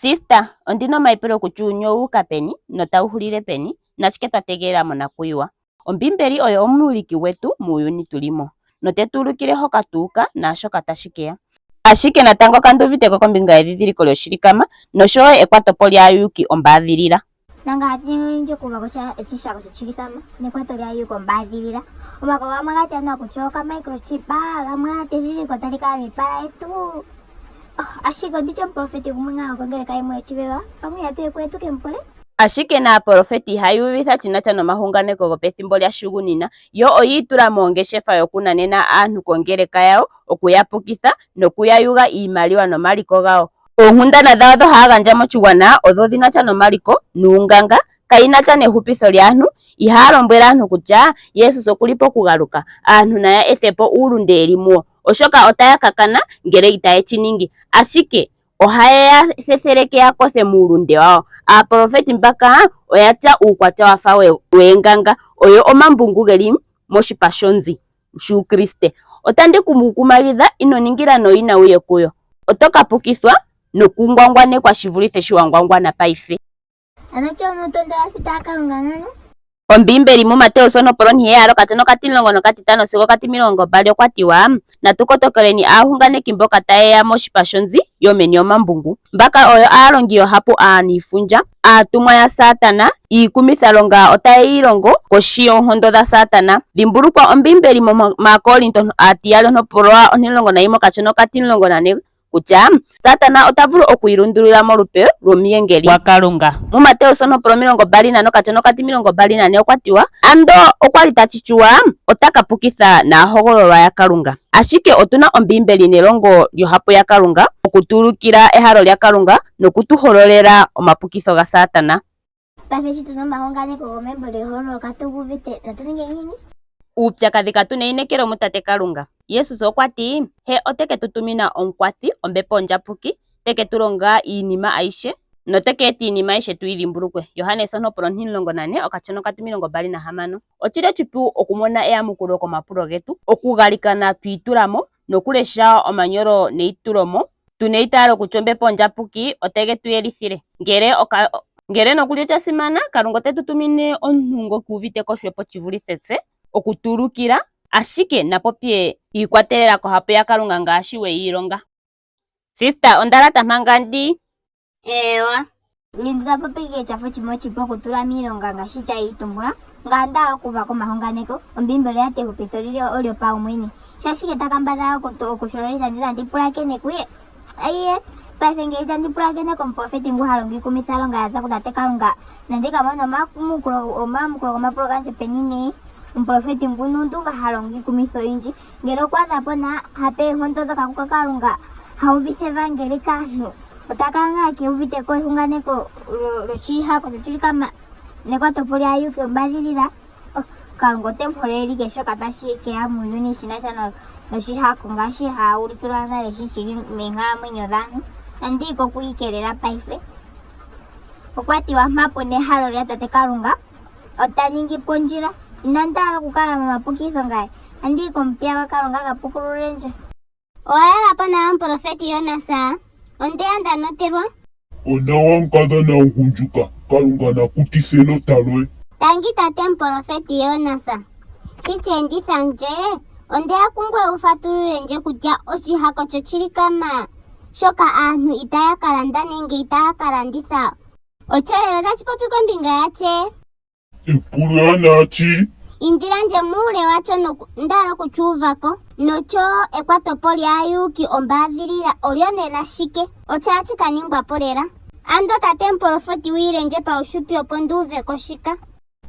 Sister, ondina omaipulo kutya uuyuni owu uka peni notawu hulile peni, nashike twa tegelela monakuyiwa. Ombiimbeli oyo omuwiliki gwetu muuyuni tu li mo, note tu ulukile hoka tu uka naashoka tashi ke ya. Ashike natango kandi uvite ko kombinga yedhidhiliko lyoshilikama nosho wo ekwatopo lyaayuuki ombaadhilila. Nanga hachi nje okuuva kutya echishako chochilikama nekwato lyaayuuki ombaadhilila. Omako gamwe ga ti anuwa kutya oka microchip, gamwe ga ti edhidhiliko tali kala miipala yetu. Oh, ashike ondi tye omuprofeti gumwe ngaa gokongeleka yimwe yochiveva, pamwe ihatu ye kuye tu ke mu pule. Ashike naapolofeti ihaya uvitha shi na sha nomahunganeko gopethimbo lyashugunina, yo oyi itula moongeshefa yokunanena aantu kongeleka yawo, oku ya pukitha noku ya yuga iimaliwa nomaliko gawo. Oonkundana dhawo dho haya gandja moshigwana odho dhi na sha nomaliko nuunganga, kayi na sha nehupitho lyaantu. Ihaya lombwele aantu kutya Jesus oku li pokugaluka, aantu naya ethe po uulunde ye li muwo, oshoka otaya ka kana ngele itaye shi ningi. Ashike ohaye ya thetheleke ya kothe muulunde wawo. Aapolofeti mbaka oya tya uukwatya wa fa weenganga, oyo omambungu ge li moshipa shonzi shuukriste. Otandi ku kumagidha, ino ningila noyina wu ye kuyo. Oto ka pukithwa nokungwangwanekwa shi vulithe shi wa ngwangwana paife. Ano tye onuutondo aasita yaKalunga nanu? Ombiimbeli muMateus onopolo ontiheyali okatya nokatimulongo nokatitano sigo okatimilongo mbali okwa tiwa, Natu kotokeleni aahunganeki mboka taye ya moshipa shonzi yomeni omambungu. Mbaka oyo aalongi yohapu aaniifundja, aatumwa yaSatana, iikumithalonga otaye yi longo kohi yoonkondo dhaSatana. Dhimbulukwa Ombiimbeli mOmaakorinto aatiyali ontopolwa ontimulongo nayimwe okashona okatimulongo nane kutya Satana ota vulu okwiilundulula molupe lwomuyengeli gwaKalunga. MuMateus ontopolwa 24 okashona okatimilongo 24 okwa tiwa, Ando okwa li tashi tsuwa, ota ka pukitha naahogololwa yaKalunga. Ashike otu na Ombiimbeli nelongo lyohapu yaKalunga oku tu ulukila ehalo lyaKalunga noku tu hololela omapukitho gaSatana. Paife eshi tuna omahunganeko gomembo lyehololo katu ga uvite, natu ninge ngiini? Uupyakadhi katu na einekelo muTate Kalunga. Jesus okwa ti, He ote ke tu tumina Omukwathi, Ombepo Ondjapuki, te ke tu longa iinima ayihe, note ke eta iinima ayihe tu yi dhimbulukwe. Johannes ontopolwa ontimulongo nane okashona okatimilongo mbali nahamano. Oshili oshipu okumona eyamukulo komapulo getu, okugalikana twi itula mo nokulesha omanyolo neitulomo, tu na eitaalo kutya Ombepo Ondjapuki ote ge tu yelithile. Ngele oka ngele nokuli osha simana, Kalunga ote tu tumine omuntu ngoka uvite ko hwepo shi vulithe tse, oku tu ulukila, ashike na popye iikwatelela kohapu yaKalunga ngaashi we yi ilonga. Sister, onda lata manga ndi. Eewa. Lindu ta popi ike tsha fa oshinima oshipu okutula miilonga ngaashi tsha iitumbula. Nga nda okuuva komahunganeko, Ombiimbeli oya ti ehupitho lili olyo paumwene. Sha ashike ta kambadhala okushololitha ndje tandi pulakene kuye. Aiye, paife ngele itandi pulakene komuprofeti ngu ha longo iikumithalonga ya za kuTate Kalunga, nandi ka mone omayamukulo omayamukulo gomapulo gandje peni nee? Omuprofeti nguno ondu uva ha longo iikumitha oyindji. Ngele okwa adha po na ha pe oonkondo dhoka kuKalunga, ha uvitha evangeli kaantu, ota kala ngaa kee uvite ko ehunganeko lyoshihako shoshilikama nekwatopo lyaayuuki ombadhilila. Oh, Kalunga ote mu holele ike shoka tashi ke ya muuyuni shi na sha noshihako ngaashi ha ulikilwa nale shi shili meenkalamwenyo dhaantu. Nandi yi ko okwiikelela paife. Okwa tiwa mpa pu na ehalo lyatate Kalunga, ota ningi po ondjila. Inandi hala okukala momapukitho ngaye. Andi yi komupiya gwaKalunga ka pukulule ndje. Owa lala po nawa omuprofeti Jonas? Onde ya nda notelwa. Onawa mukadhona omugundjuka, Kalunga na kutithe enota loye. Tangi tate omuprofeti Jonas. Shi che enditha ndje, onde ya kungoye wu fatulule ndje kutya oshihako choshilikama shoka aantu itaya ka landa nenge itaya ka landitha osho lela otashi popi kombinga yatye. Epulo ewanawa shili. Indila ndje muule wacho noku nda hala oku chu uva ko. Nocho ekwatopo lyaayuuki ombaadhilila olyo nena shike? Ochachi ka ningwa po lela. Ando tate omuprofeti wi ile ndje paushupi opo ndi uve ko shika.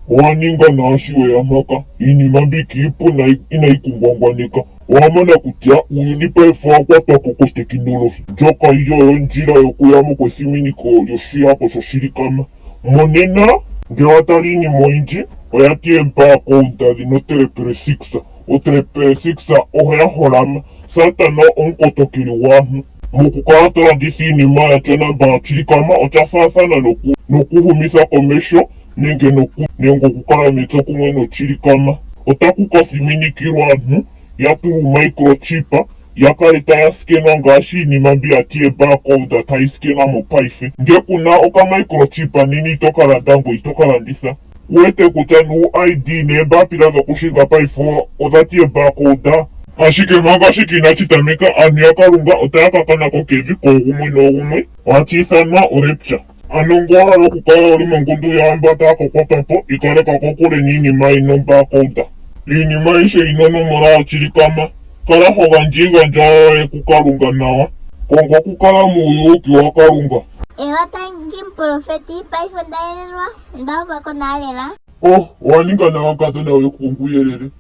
Owa ninga nawa shi we ya mpaka. Iinima mbika iipu na inayi ku ngwangwaneka. Owa mona kutya uuyuni paife owa kwatwa ko kotekinolohi, ndjoka yi li oyo ondjila yokuyamo kwethiminiko lyoshihako shoshilikama. Monena, ngele wa tala iinima oyindji, oya ti eempaakounta dhi na otreple six. Otreple six oya holama. Satana omukotokeli gwaantu. Mokukala to landitha iinima ya tya namba yoshilikama osha faathana noku nokuhumitha komeho nenge noku nenge okukala metsokumwe noshilikama. Otaku ka thiminikilwa aantu ya tulwe uumicrochip. Ya kale taya skenwa ngaashi iinima mbi ya ti ebarcode tayi skenwa mopaife. Nge ku na okamicrochip nena ito ka landa ngoye ito ka landitha. Ku wete kutya nuu-ID neembapila dhokushinga paife odha ti ebarcode? Ashike manga shika inashi tameka, aantu yaKalunga otaya ka kana ko kevi koogumwe noogumwe. Ohashi ithanwa orepture. Ano ngele owa hala okukala wu li mongundu yaamba taya ka kwatwa po, ikaleka kokule niinima yi na obarcode. Iinima ayihe yi na onomola yoshilikama. Kala ho gandja iigandjwa yoye kuKalunga nawa. Konga okukala muuyuuki waKalunga. Ewa tangi mupolofeti, paife onda yelelwa, onda uva ko nawa lela. Oh, owa ninga nawa mukadhona we kukonga uuyelele.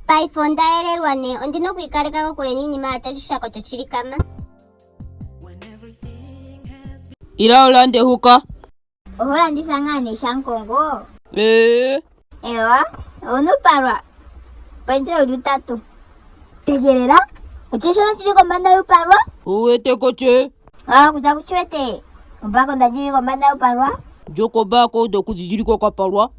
Paife onda yelelwa ne, ondi na okwiikaleka kokule niinima ya tya oshishako choshilikama. Ila u lande huka. Oho landitha ngaa nee shankongo? Ee. Ewa, owuna upalwa? Pendje uli utatu. Tegelela, otye shono shili kombanda yupalwa? Uwete ko tye? Ah, kuja kuchiwete. Ombako ndajili kombanda yupalwa. Joko barcode okudhidhilikwa okapalwa.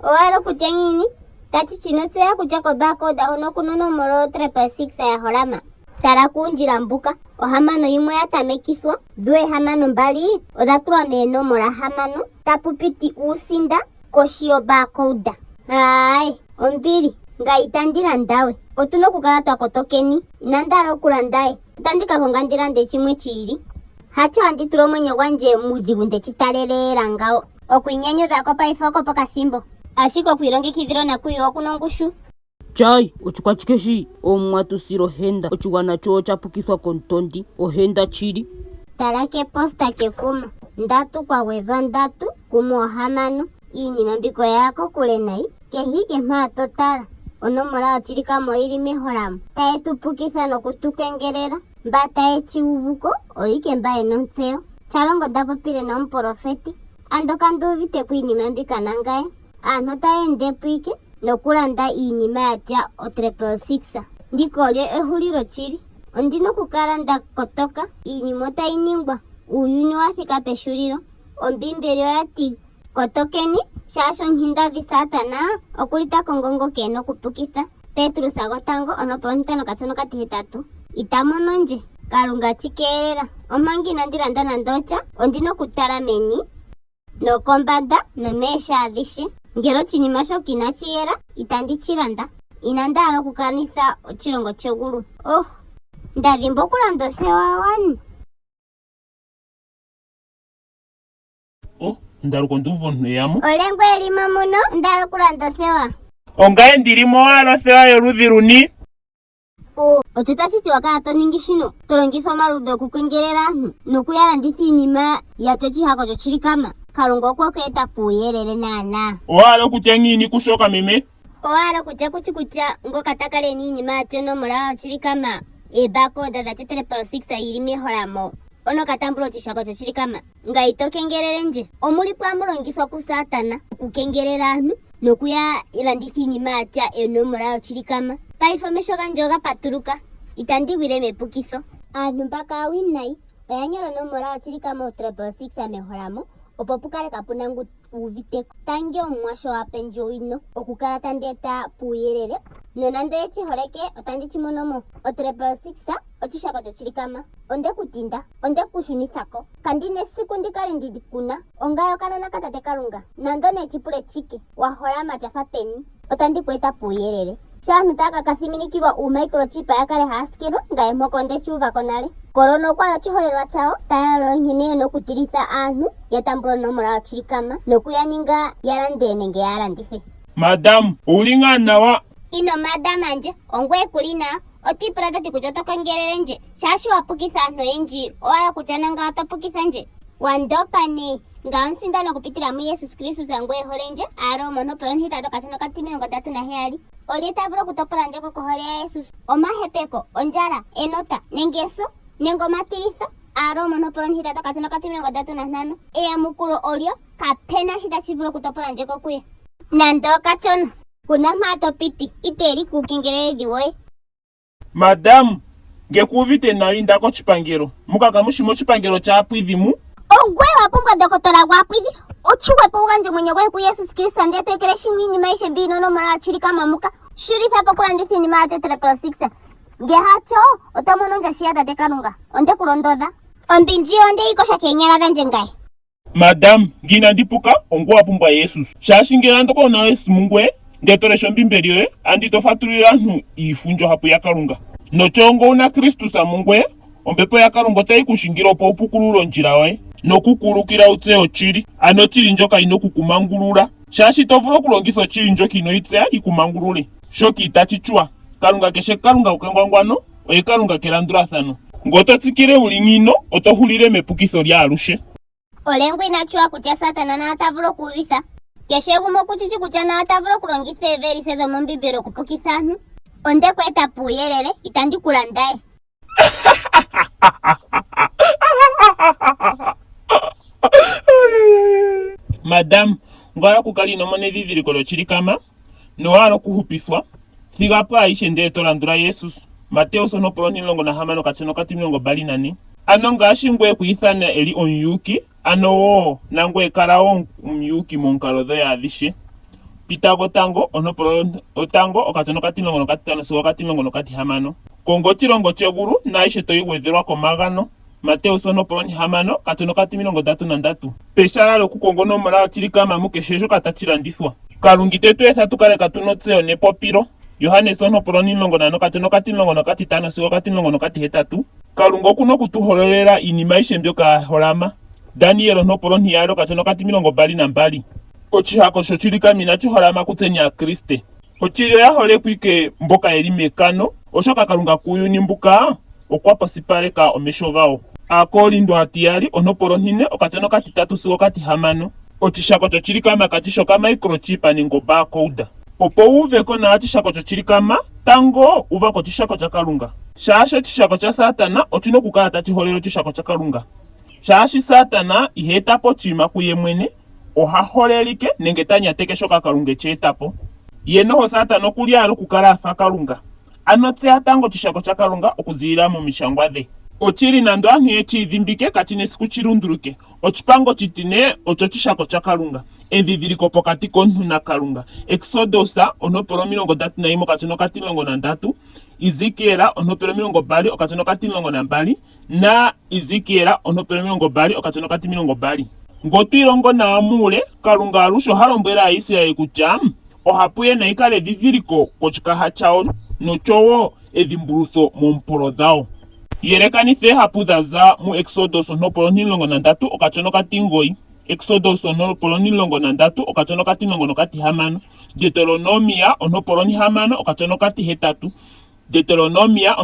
Owa okutya ngiini? Tati chino tseya kutya ko barcode hono okuna onomola 666 ya holama. Tala kuundjila mbuka. Ohamano yimwe ya tamekithwa, dho ehamano mbali odha tulwa meenomola hamano, tapu piti uusinda koshi yobarcode. Aai, ombili, ngaye itandi landa we. Otu na okukala twa kotokeni. Inandi hala okulanda we. Otandi ka konga ndi lande shimwe shi ili. Hatyo handi tula omwenyo gwandje muudhigu nde shi taleleela ngawo. Okwiinyanyudha ko paife oko pokathimbo, ashike okwiilongekidhila onakuyiwa oku na ongushu. Chai, ochikwachike shi? Omuwa tu sila ohenda, oshigwana choye osha pukithwa komutondi. Ohenda chili. Tala keposta kekuma. Ndatu kwa gwedhwa ndatu, kumwe ohamano. Iinima mbika oya ya kokule nayi. Kehe ike mpa to tala, onomola yochilikama oyi li meholamo. Taye tu pukitha noku tu kengelela. Mba taye chi uvu ko, oyo ike mba ye na ontseyo. Tjalongo nda popile nomupolofeti. Ando kandi uvite ko iinima mbika nangaye. Aantu otaya ende po ike nokulanda iinima ya tya otriple six. Ndika olyo ehulilo chili. Ondi na okukala nda kotoka. Iinima otayi ningwa. Uuyuni owa thika peshulilo. Ombiimbeli oya ti, Kotokeni, shaashi omuhindadhi Satana oku li ta kongo ngoka e na okupukitha. Petrus gotango ontopola ontitano okatsono okatihetatu. Ita mono ndje. Kalunga chi keelela. Omanga inandi landa nando otya, ondi na okutala meni nokombanda nomeesha adhishe. Ngele oshinima shoka inashi yela, itandi shi landa. Inandi hala okukanitha oshilongo shegulu. Oh, nda dhimbwa okulanda othewa wani. Oh, ndaluka ondu uvu omuntu eya mo. Olye ngu e li mo muno? Onda hala okulanda othewa. Ongaye ndi li mo owala othewa yoludhi luni? Otsho tashi ti wa kala to ningi shino, to longitha omaludhi okukengelela aantu noku ya landitha iinima ya tya oshihako shoshilikama. Kalunga okwe ku eta puuyelele naanaa. Owa hala okutya ngiini kushoka meme? Owa hala okutya kuchi kutya ngoka ta kala e na iinima ya tya onomola yoshilikama, eebarcode dha tya 666 yi li meholamo, ono ka tambula oshishako shoshilikama? Ngaye ito kengelele ndje. Omu li po amu longithwa kuSatana okukengelela aantu noku ya landitha iinima ya tya eenomola yoshilikama. Paife omesho gandje oga patuluka. Itandi gwile mepukitho. Aantu mbaka aawinayi oya nyola onomola yoshilikama o666 meholamo opo pu kale kapu na ngu uvite ko. Tangi Omuwa sho wa pe ndje owino okukala tandi eta puuyelele. Nonando ye chi holeke, otandi chi mono mo. O666 oshishako choshilikama. Onde ku tinda. Onde ku shunitha ko. Kandi na esiku ndi kale ndi ku na. Ongaye okanona kaTate Kalunga. Nando ne chi pule chike, wa holama cha fa peni, otandi ku eta puuyelele. Sho aantu taya ka ka thiminikilwa uumicrochip ya kale haya skenwa, ngaye mpoka onde shi uva ko nale. Corona okwa li oshiholelwa chawo, ta yalula nkene ye na okutilitha aantu ya tambule onomola yoshilikama noku ya ninga ya lande nenge yaa landithe. Madam, owu li ngaa nawa? Ino madama ndje, ongweye ku li nawa. Oto ipula tati kutya oto kengelele ndje, shaashi wa pukitha aantu oyendji, owa hala kutya nanga oto pukitha ndje? Wa ndopa nee. Ngaye omusindani okupitila muJesus Kristus ngu e hole ndje, Aaroma ontopola ontihetatu okashona okatimilongo ndatu naheyali. Olye ta vulu okutopola ndje ko kohole yaJesus? Omahepeko, ondjala, enota, nenge eso, nenge omatilitho? Aaroma ontopola ontihetatu okashona okatimilongo ndatu nantano. Eyamukulo olyo, kape na shi tashi vulu okutopola ndje ko kuye. Nando okashona. Ku na mpa to piti, itee li kuukengeleledhi woye. Madam, nge ku uvite nawa inda kochipangelo. Muka kamu shi mochipangelo chaapwidhi mu. Ongweye wa pumbwa ndokotola gwaapwidhi. Otshihwepo wu gandje omwenyo gwoye kuJesus Kristus ndele to ekelehi iinima ayihe mbi ino nomola yotshilikama muka. Shulitha po okulanditha iinima ya 666. Nge hacho, oto mono ondjahi yaTate Kalunga. Onde ku londodha. Ombinzi onde yi kosha keenyala dhandje ngaye. Madam, nge inandi puka, ongoye wa pumbwa Jesus. Shaashi ngele ando ku na Jesus mungoye, ndele to lesha Ombimbeli yoye, ando ito fatulile aantu iifundja ohapu yaKalunga. Nocho ongo wu na Kristus mungoye, Ombepo yaKalunga otayi ku shingile opo wu pukulule ondjila yoye, noku ku ulukila wu tseye oshili, ano oshili ndjoka yi na oku ku mangulula. Shaashi ito vulu okulongitha oshili ndjoka inoo yi tseya yi ku mangulule. Shoka itashi tsuwa. Kalunga kehe Kalunga kokengwangwano, oye Kalunga kelandulathano. Ngele oto tsikile wu li ngiino, oto hulile mepukitho lyaaluhe. Olengu ina tsuwa kutya Satana na ota vulu okuuvitha. Keshe gumwe oku shi shi kutya na ota vulu okulongitha eevelise dhomOmbiimbeli okupukitha aantu. Onde ku eta puuyelele, itandi ku landa we. Madam, ngoye okukala ino mona edhidhiliko lyoshilikama nowa hala okuhupithwa, thiga po ayihe ndele to landula Jesus. Mateus 16:24. Ano ngaashi ngoye kwi ithana e li omuyuuki, ano wo nangoye kala wo omuyuuki moonkalo dhoye adhihe. Pita gotango, 1:15-16. Konga oshilongo shegulu naayihe to yi gwedhelwa komagano. Mateus 6:33. Pehala lyokukonga onomola yotshilikama mukehe shoka tashi landithwa, Kalunga ite tu etha tu kale katu na otseyo nepopilo. Johannes 15:15-18. Kalunga oku na oku tu hololela iinima ayihe mbyoka ya holama. Daniel 2:22. Oshihako shotshilikama inashi holama kutseni aakriste. Oshili oya holekwa ike mboka ye li mekano, oshoka Kalunga kuuyuni mbuka okwa posipaleka omesho gawo. Aakorinto aatiyali 4:3-6. Oshishako shotshilikama kashi shi okamicrochip nenge obarcode. Opo wu uve ko nawa oshishako shotshilikama, tango uva ko oshishako shaKalunga. Shaashi oshishako shaSatana oshi na okukala tashi holele oshishako shaKalunga. Shaashi Satana iha eta po oshinima kuye mwene, oha holelike nenge ta nyateke shoka Kalunga e shi eta po. Ye noho Satana oku li a hala okukala a fa Kalunga. Ano tseya tango oshishako shaKalunga okuzilila momishangwa dhe. Oshili nando aantu ye shi idhimbike, kashi na esiku shi lunduluke. Oshipango oshitine osho oshishako shaKalunga, endhindhiliko pokati komuntu naKalunga. Eksodus 31:13, Ezekiel 20:12 na Ezekiel 20:20. Ngo twi ilongo nawa muule, Kalunga alushe oha lombwele Aaisraeli kutya ohapu ye nayi kale edhidhiliko koshikaha shawo nosho wo edhimbulutho moompolo dhawo. Yelekanitha eehapu dha za muEksodus 13:9, Eksodus 13:16, Deuteronomia 6:8, Deuteronomia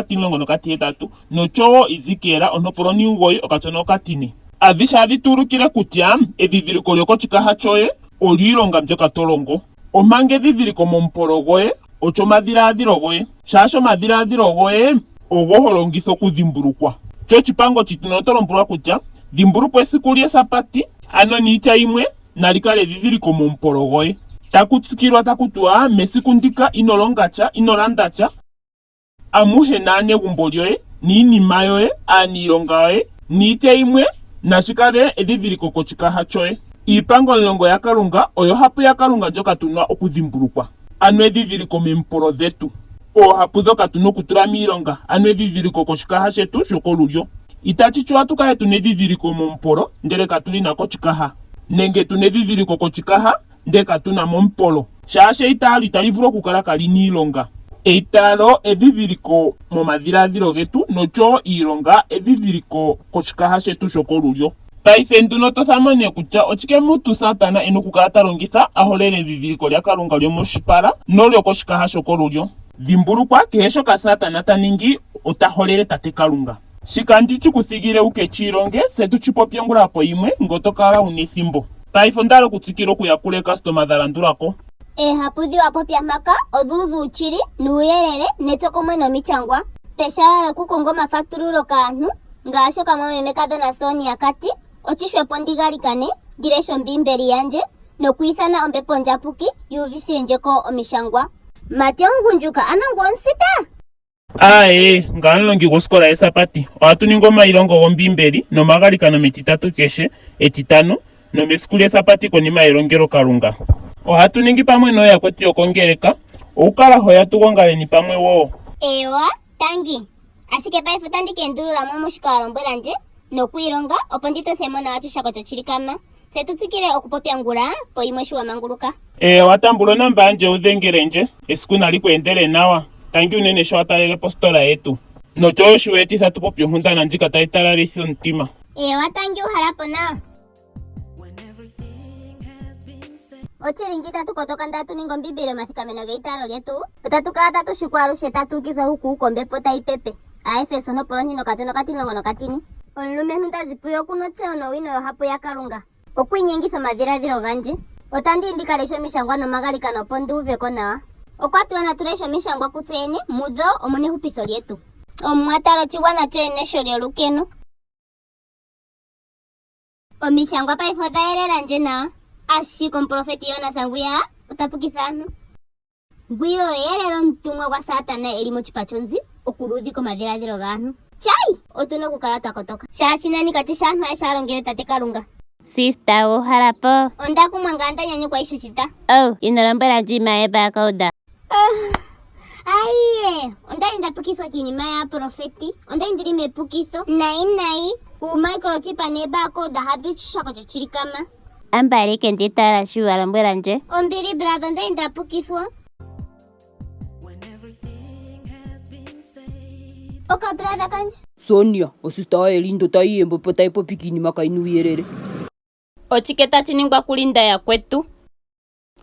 11:18 nosho wo Ezekiel 9:4. Adhihe ohadhi tu ulukile kutya edhidhiliko lyokoshikaha shoye olyo iilonga mbyoka to longo, omanga edhidhiliko momupolo gwoye olyo omadhiladhilo goye, shaashi omadhiladhilo goye ogo ho longitha okudhimbulukwa. Sho oshipango oshitine oto lombwelwa kutya dhimbulukwa esiku lyEsabati, ano niitya yimwe, nali kale edhidhiliko momupolo goye. Taku tsikilwa taku tiwa, Mesiku ndika ino longa sha, ino landa sha, amuhe naanegumbo lyoye, niinima yoye, aaniilonga yoye, niitya yimwe, nashi kale edhidhiliko koshikaha shoye. Iipango omulongo yaKalunga oyo ohapu yaKalunga ndjoka tu na okudhimbulukwa, ano edhidhiliko momipolo dhetu. Oohapu ndhoka tu na okutula miilonga, ano edhidhiliko koshikaha shetu shokolulyo. Itashi tsuwa tu kale tu na edhidhiliko momupolo ndele katu li na koshikaha, nenge tu na edhidhiliko koshikaha ndele katu na momupolo, shaashi eitaalo itali vulu okukala kali na iilonga. Eitaalo edhidhiliko momadhiladhilo getu nochowo iilonga edhidhiliko koshikaha shetu shokolulyo. Paife nduno tothamo nee kutya ochike mutu Satana e na okukala ta longitha a holele edhidhiliko lyaKalunga lyomoshipala nolyokoshikaha shokolulyo. Dhimbulukwa, kehe shoka Satana ta ningi ota holele Tate Kalunga. Shika ndi shi ku thigile wu ke shi ilonge, se tu shi popye ongula poyimwe, nge oto kala wu na ethimbo. Paife onda hala okutsikila okuyakula eekastoma dha landula ko. Eehapu dhi wa popya mpaka odhu udha uuchili, nuuyelele, netsokumwe nomichangwa. Peshala lyokukonga omafatululo kaantu, ngaashi okamwamemekadhona Sonia ka ti, Otshihwepo ndi galikane, ndi leshe Ombiimbeli yandje, nokwiithana Ombepo Ondjapuki yi uvithile ndje ko omishangwa. Mati omugundjuka, ano ngu omusita? Aaye, ngame omulongi gwoskola yEsabati. Ohatu ningi omailongo gOmbiimbeli nomagalikano mEtitatu kehe, Etitano, nomesiku lyEsabati konima yelongelokalunga. Ohatu ningi pamwe nooyakwetu yokongeleka. Owu kala ho ya tu gongaleni pamwe wo. Eewa, tangi. Ashike paife otandi ka endulula mo mushika wa lombwela ndje, nokwiilonga, opo ndi tothe mo nawa oshishako chochilikama. Tse tu tsikile okupopya ngula poyimwe sho wa manguluka. Eewa, tambula onamba yandje wu dhengele ndje. Esiku nali ku endele nawa. Tangi unene sho wa talele po ositola yetu. Nocho sho we etitha tu popye onkundana ndjika tayi talalitha omutima. Eewa, tangi uhala po nawa. Ochili ngi tatu kotoka ndee atu ningi Ombiimbeli omathikameno geitaalo lyetu, otatu kala tatu shikwa alushe tatu ukithwa huku kombepo tayi pepe. Aefeso ontopolwa ontine okatsono okatimulongo nokatine. Omulumentu nda zi puye oku na otseyo nowino yohapu yaKalunga. Okwi inyengitha omadhiladhilo gandje. Otandi yi ndi ka leshe omishangwa nomagalikano opo ndi uve ko nawa. Okwa tiwa natu leshe omishangwa kutse yene, mudho omu na ehupitho lyetu. Omuwa tala oshigwana choye neso lyolukeno. Omishangwa paife odha yelela ndje nawa. Ashike omuprofeti Jonas ngwiya ota pukitha aantu. Ngwiya oye lela omutumwa gwaSatana e li moshipa shonzi okuluudhika omadhiladhilo gaantu. Chai! Otu na okukala twa kotoka. Shaashi nani kashi shi aantu ayehe haya longele Tate Kalunga. Sister uhala po. Onda kumwa ngaa nda nyanyukwa ishushita. Oh, ino lombwela ndje iinima yebarcode. Aiye, onda li nda pukithwa kiinima yaaprofeti. Onda li ndi li mepukitho. Nayi nayi, uumicrochip neebarcode hadho oshishako chochilikama. Ambala ike ndi tala shi wa lombwela ndje. Ombili brother, onda li nda pukithwa. Oka brother kandje. Sonia, osista yoye Linda otayi iyembo po tayi popi kiinima kayi na uuyelele. Ochike tachi ningwa kuLinda yakwetu?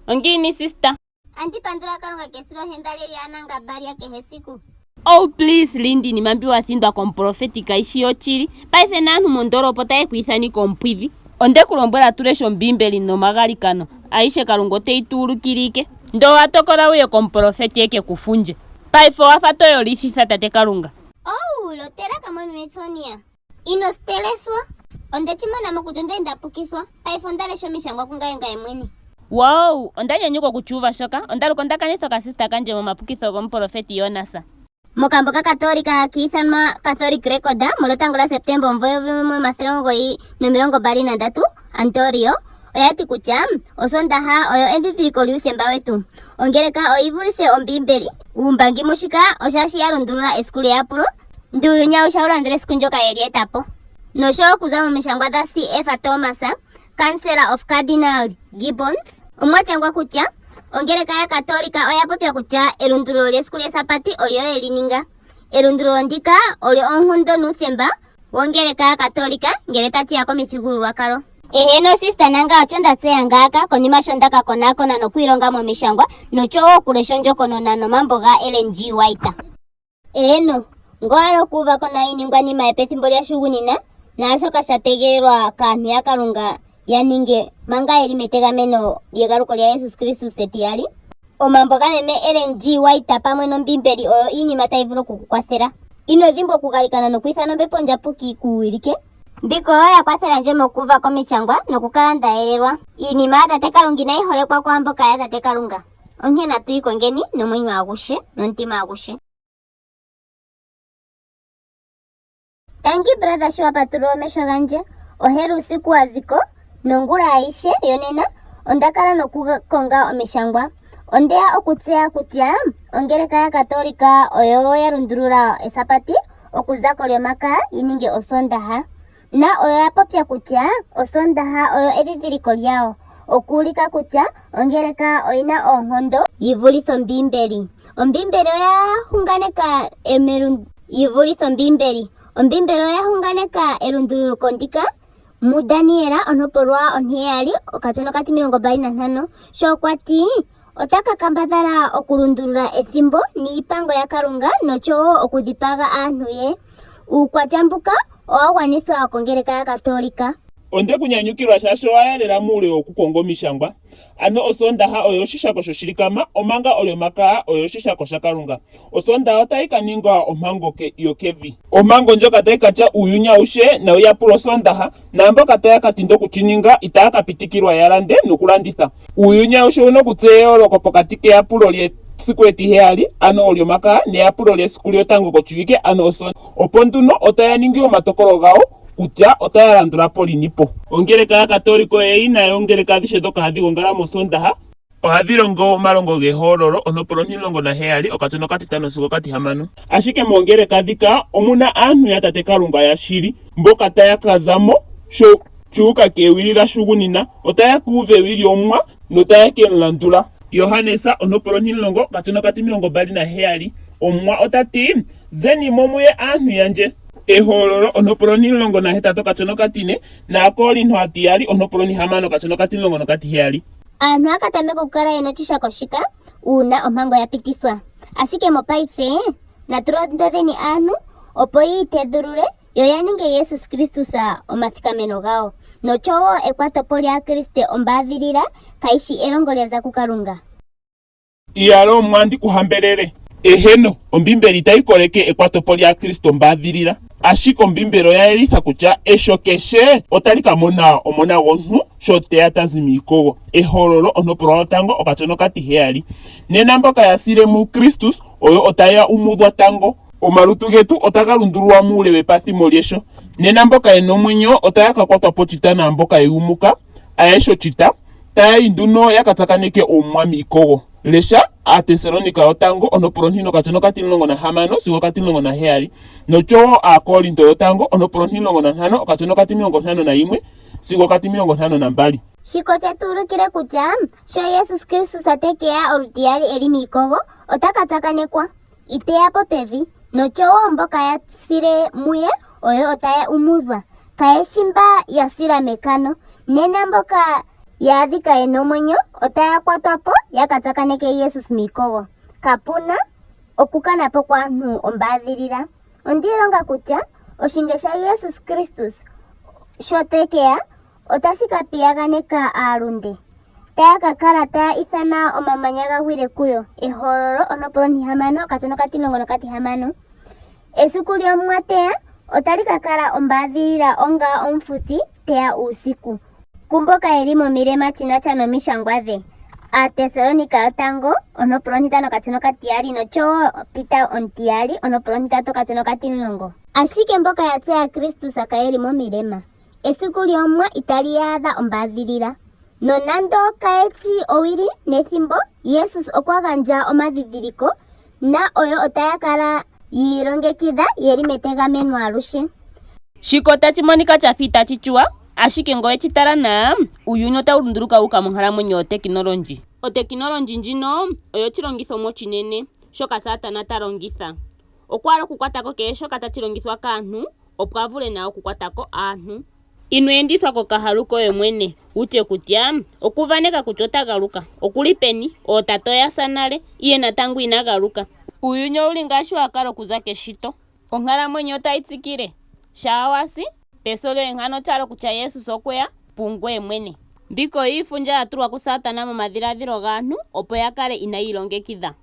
Ongiini sister? Andi pandula Kalunga kesilohenda lye lyaanangamba lya kehe esiku. Oh please Linda iinima mbi wa thindwa komuprofeti kayi shi yochili. Paife naantu mondoolopa otaye ku ithana ike omupwidhi. Onde ku lombwela tu leshe Ombiimbeli nomagalikano. Ayihe Kalunga ote yi tu ulukile ike. Ndele owa tokola wu ye komuprofeti e ke ku fundje. Paife owa fa to yolithitha tate Kalunga. Oh, lotela kamwameme Sonia. Ino steleswa. Onde shi mona mo kutya onda li nda pukithwa. Paife onda lesha omishangwa kungaye ngaye mwene. Woow! Onda nyanyukwa oku shi uva shoka. Onda luka onda kanitha okasista kandje momapukitho gomupolofeti Jonas. Mokambo kaKatoolika haka ithanwa Catholic Record molwetango lyaSeptemba omumvo 1923, Antorio oya ti kutya Osoondaha oyo endhindhiliko lyuuthemba wetu. Ongeleka oyi vulithe Ombiimbeli. Uumbangi mushika oshaashi ya lundulula esiku lyeyapulo Nduuyuni awuhe ohawu landula esiku ndyoka ye li eta po. Noshowo okuza momishangwa dha CF Thomas, Councillor of Cardinal Gibbons, omwa shangwa kutya Ongeleka yaKatoolika oya popya kutya elundululo lyesiku lyEsabati olyo ye li ninga. Elundululo ndika olyo oonkondo nuuthemba wOngeleka yaKatoolika ngele tashi ya komithigululwakalo. Eheno sister nanga ocho nda tseya ngaaka konima sho nda ka konaakona nokwiilonga momishangwa nocho wo okulesha ondjokonona nomambo ga Ellen G. White. Eeno, ngo hala okuuva ko nawa iiningwanima yopethimbo lyashugunina naashoka sha tegelelwa kaantu yaKalunga ya ninge manga ye li metegameno lyegaluko lyaJesus Kristus etiyali, omambo gameme Ellen G. White pamwe nOmbiimbeli oyo iinima tayi vulu oku ku kwathela. Ino dhimbwa okugalikana nokwiithana Ombepo Ondjapuki yi ku wilike. Mbika oyo ya kwathela ndje mokuuva ko Omishangwa nokukala nda yelelwa. Iinima yaTate Kalunga inayi holekwa kwaamboka yaTate Kalunga. Onkee natu yi kongeni nomwenyo aguhe nomutima aguhe. Tangi brother sho wa patulula omesho gandje. Ohela uusiku wa ziko nongula ayishe yonena onda kala nokukonga omishangwa. Ondeya okutseya kutya ongeleka yaKatoolika oyo ya lundulula esapati okuza kOlyomakaya yi ninge Osoondaha. Na oyo ya popya kutya Osoondaha oyo edhidhiliko lyawo okuulika kutya ongeleka oyi na oonkondo yi vulithe Ombiimbeli. Ombiimbeli oya hunganeka yi vulithe Ombiimbeli. Ombiimbeli oya hunganeka elunduluko ndika muDaniel ontopolwa ontiyali okatsono okatimilongo 25 sho kwa ti ota ka kambadhala okulundulula ethimbo niipango yaKalunga nosho wo okudhipaga aantu ye. Uukwatya mbuka owa gwanithwa kOngeleka yaKatoolika. Onde ku nyanyukilwa shaashi owa ya lela muule wokukonga omishangwa. Ano Osoondaha oyo oshishako shoshilikama, omanga Olyomakaya oyo oshishako shaKalunga. Osoondaha otayi ka ninga ompango yokevi. Ompango ndjoka tayi ka tya uuyuni awushe nawu yapule Osoondaha, naamboka taya ka tinda oku shi ninga itaya ka pitikilwa ya lande nokulanditha. Uuyuni awushe owu na okutseya eyooloko pokati keyapulo. Esiku etiheyali, ano Olyomakaya, neyapulo lyesiku lyotango koshiwike, ano Osoondaha. Opo nduno otaya ningi omatokolo gawo kutya otaya landula po lini po. Ongeleka yaKatoolika oye yi na oongeleka adhihe ndhoka hadhi gongala mOsoondaha. Ohadhi longo omalongo gehololo, ontopolwa ontimulongo naheyali, okatsono okatitano sigo okatihamano. Ashike moongeleka dhika omu na aantu yaTate Kalunga yashili, mboka taya ka za mo sho cu uka kewili lyahugunina. Otaya ka uva ewi lyOmuwa notaya ke mu landula. Johannes ontopolwa ontimulongo, okatsono okatimilongo mbali naheyali. Omuwa ota ti, Zeni mo muye aantu yandje. Ehololo ontopolwa 18 okatsono okatine nAakorinto aatiyali ontopolwa ontihamano okatsono okatimulongo nokatiheyali. Aantu ohaya ka tameka okukala ye na oshishako shika uuna ompango ya pitithwa. Ashike mopaife natu londodheni aantu opo yi itedhulule yo ya ninge Jesus Kristus omathikameno gawo. Nocho wo ekwatopo lyAakriste ombaadhilila kayi shi elongo lya za kuKalunga. Iyaloo Omuwa ndi ku hambelele. Eheno, Ombiimbeli itayi koleke ekwatopo lyAakriste ombaadhilila. Ashike Ombiimbeli oya yelitha kutya eso kehe otali ka mona Omuna gwOmuntu sho te ya ta zi miikogo. Ehololo, ontopolwa yotango, okatsono okatiheyali. Nena mboka ya sile muKristus oyo otaya umudhwa tango. Omalutu getu otaga lundululwa muule wepathimo lyeso. Nena mboka ye na omwenyo otaya ka kwatwa pochita naamboka ya yumuka ayehe ochita, taya yi nduno ya ka tsakaneke Omuwa miikogo. Lesha Aatessalonika yotango ontopolwa ontine okatsono okatimulongo nahamano sigo okatimulongo naheyali nocho wo Aakorinto yotango ontopolwa 15 okatsono okatimilongo ntano nayimwe sigo okatimilongo ntano nambali. Shika oshe tu ulukile kutya sho Jesus Kristus te ke ya olutiyali e li miikogo, ota ka tsakanekwa. Ite ya po pevi, nocho wo mboka ya sile muye oyo otaya umudhwa. Kaye shi mba ya sila mekano. Nena mboka ya adhika ye na omwenyo otaya kwatwa po ya ka tsakaneke Jesus miikogo. Kapu na okukana po kwaantu ombaadhilila. Ondi ilonga kutya oshinge shaJesus Kristus sho te ke ya otashi ka piyaganeka aalunde. Taya ka kala taya ithana omamanya ga gwile kuyo. Ehololo ontopolwa ontihamano okatsono okatimulongo nokatimulongo. Esiku lyOmuwa teya otali ka kala ombaadhilila onga omufuthi teya uusiku. Kumboka ye li momilema shi na sha nomishangwa dhe. Aatessalonika yotango ontopolwa ontitano okatsono okatiyali nocho wo Peter omutiyali ontopolwa ontitatu okatsono okatimulongo. Ashike mboka ya tseya Kristus kaye li momilema. Esiku lyOmuwa itali ya adha ombaadhilila. Nonando kaye shi owili nethimbo, Jesus okwa gandja omadhidhiliko na oyo otaya kala yi ilongekidha ye li metegameno aluhe. Shika otashi monika sha fa itashi tsuwa, ashike ngele owe shi tala nawa, uuyuni otawu lunduluka wu uka monkalamwenyo yotekinolondji. Otekinolondji ndjino oyo oshilongithomwa oshinene shoka Satana ta longitha. Okwa hala okukwata ko kehe shoka tashi longithwa kaantu, opo a vule nawa okukwata ko aantu. Ino endithwa kokahalu koye mwene, wu tye kutya, Oku uvaneka kutya ota galuka. Oku li peni? Ootate oya sa nale, ihe natango ina galuka. Uuyuni owu li ngaashi wa kala okuza keshito. Onkalamwenyo otayi tsikile. Shaa wa si, peso lyoye nkano osha hala okutya Jesus okwe ya pungweye mwene. Mbika oyo iifundja ya tulwa kuSatana momadhiladhilo gaantu opo ya kale inayi ilongekidha.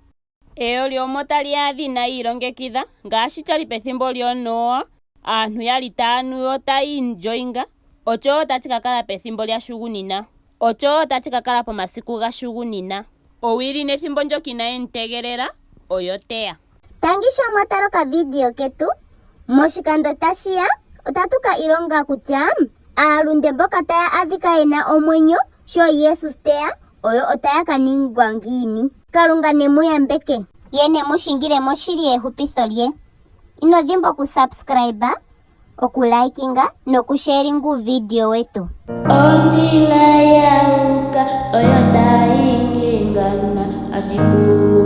Eyo lyomo tali ya adha inayi ilongekidha, ngaashi sha li pethimbo lyoNoowa, aantu ya li taya nu yo taya indjoinga, osho wo tashi ka kala pethimbo lyashugunina. Osho wo tashi ka kala pomasiku gashugunina. Owili nethimbo ndyoka inaaye mu tegelela, oyo te ya. Tangi sho mwa tala okavidio ketu. Moshikando tashi ya, otatu ka ilonga kutya aalunde mboka taya adhika ye na omwenyo sho Jesus te ya, oyo otaya ka ningwa ngiini. Kalunga ne mu yambeke, ye ne mu shingile moshili yehupitho lye. Ino dhimbwa okusubscribe, okulikinga nokusharinga uuvidio wetu. Ondjila ya uka oyo tayi nyengana, ashike.